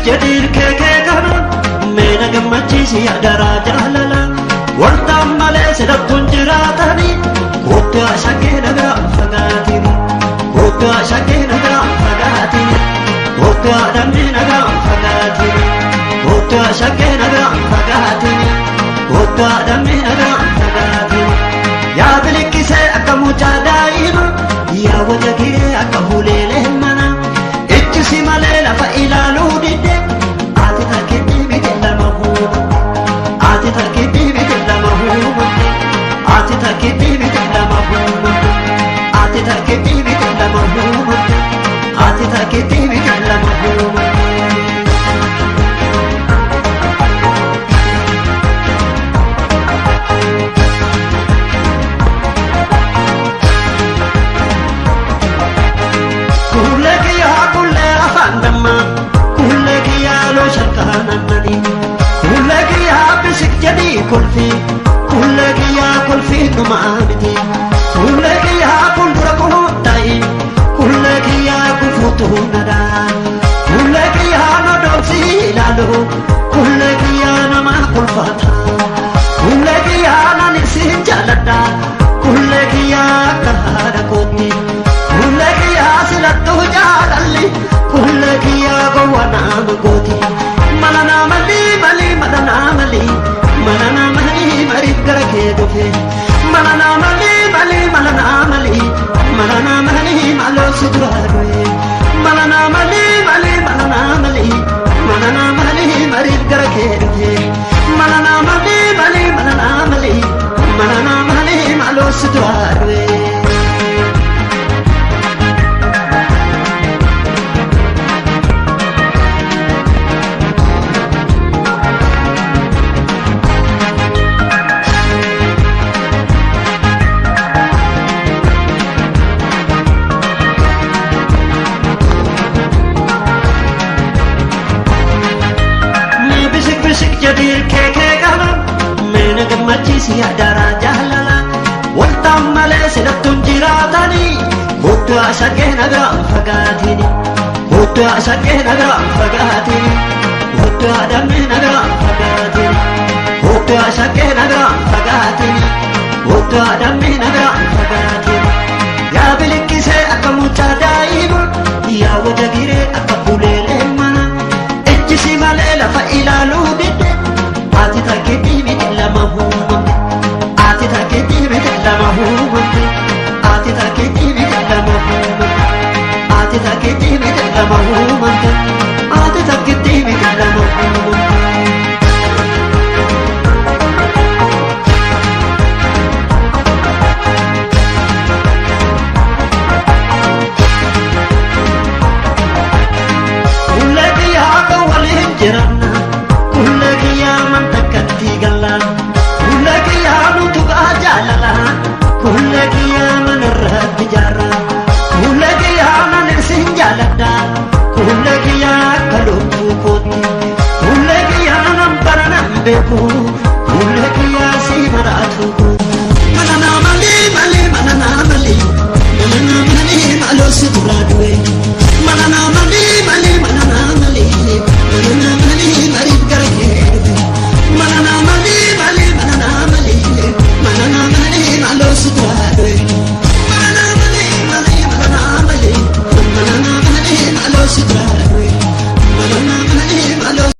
jedhiir keekee kana meena gammachiisi adaraa jaalala waltaan malee sidattuun jiraatanii kootu shaggee nagaa fagaatini kootu shaggee nagaa fagaatini kootu dammi nagaa fagaatini kootu shaggee nagaa fagaatini kootu dammi nagaa fagaatini yaa bilikkisee akka mucaa daa'ima yaa wajjagee akka huleelee mana ijji malee lafa ilaaluu didde ati takkiitti miti lama huuma ati takkiitti miti lama huuma ati takkiitti miti lama huuma ati takkiitti miti lama huuma ati takkiitti miti lama huuma. Kulfi kulle kiyya kulfi numaamiti kulle kiyya fuuldura koo ta'i kulle kiyya kufuutu nada kulle kiyya nodoomsi ilaalu kulle kiyya nama kulfata kulle kiyya nani siin jaaladha kulle kiyya akka haadha kootti kulle kiyya silattu jaalalli kulle kiyya gowwa nama gooti mala naamali mali mala naamali. Malana mali mariif gara kee dhufe malana mali mali malana mali malana mali maaloo si duraa du'e malana mali mali malana mali malana mali mariif gara kee dhufe malana mali mali malana mali malana mali maaloo si duraa du'e. Jedhiir keekee qaba meena gammachiisi adaraa jaalala waltaan malee sidattuun jiraatanii kootu shaggee nagaa fagaatini kootu shaggee nagaa fagaatini kootu dammi nagaa fagaatini kootu shaggee nagaa fagaatini kootu dammi nagaa fagaatini.